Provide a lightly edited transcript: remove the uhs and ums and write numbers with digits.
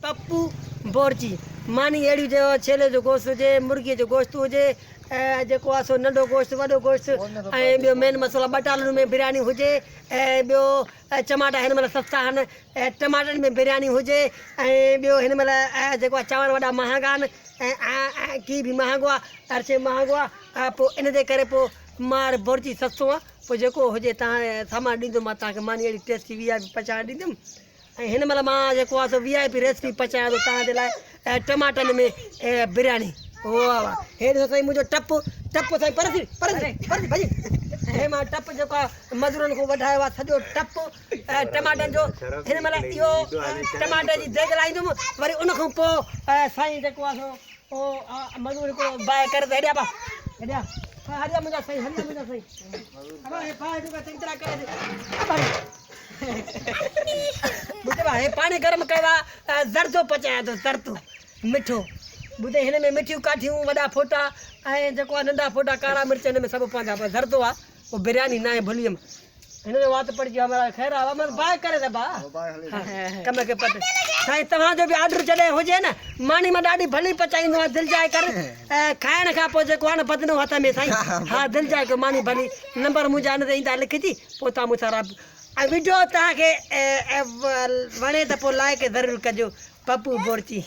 پپو بورچي، ماني اهڙي جو ڇيلي جو گوشت هجي، مرغيء جو گوشت هجي ۽ جيڪو آهي سو ننڍو گوشت وڏو گوشت ۽ ٻيو مين مسالا ٻٽالن ۾ برياني هجي ۽ ٻيو چماٽا هن مهل سستا آهن ۽ ٽماٽن ۾ برياني هجي ۽ ٻيو هن مهل جيڪو آهي چانور وڏا مهانگا آهن ۽ گيهه به مهانگو آهي هر شيء مهانگو آهي پوء ان جي ڪري پوء مان بورچي سستو آهي پوء جيڪو هجي تان سامان ڏيندم مان توهان کي ماني اهڙي ٽيسٽي وي آء پي پچائي ڏيندم ۽ هن مهل مان جيڪو آهي سو وي آء پي ريسپي پچايان ٿو توهان جي لاء ٽماٽن ۾ برياني واهه واهه هي ڏسو سائين منهنجو ٽپ ٽپ سائين پر ٿي پر ٿي پر ٿي ڀڄي هي مان ٽپ جيڪو آهي مزورن کان وڍايو آهي سڄو ٽپ ٽماٽن جو هن مهل اهو ٽماٽي جي ديڳ لائيندم وري ان کان پوء سائين جيڪو آهي سو اهو مزور هڪڙو باهه ڪري ته هيڏيا با هيڏيا هليا منهنجا سائين هليا منهنجا سائين ابا هي باهه جيڪو چڱي طرح ڪري ٻڌ ڀا هي پاڻي گرم ڪيو آ زردو پچايان ٿو زردو مٺو ٻڌ هن ۾ مٺيون ڪاٺيون وڏا ڦوٽا ۽ جيڪو آ ننڍا ڦوٽا ڪارا مرچ هن ۾ سڀ پوندا پر زردو آ پوء برياني ناهي ڀلي ويم هن جو وات پڙجي ويو مهراج خير آ مر باهه ڪري ته با ڪم کي پٽ سائين توهان جو به آرڊر جڏهن هجي نه ماني مان ڏاڍي ڀلي پچائيندو آهيان دل جاء ڪر کائڻ کان پوء جيڪو آ نه بدنو هٿ ۾ سائين ها دل جاء ڪيو ماني ڀلي نمبر منهنجا هن تي ايندا لکجي پوء توهان مون سان رابطو ۽ وڊيو توهان کي وڻي ته پوء لائڪ ضرور ڪجو پپو بورچي.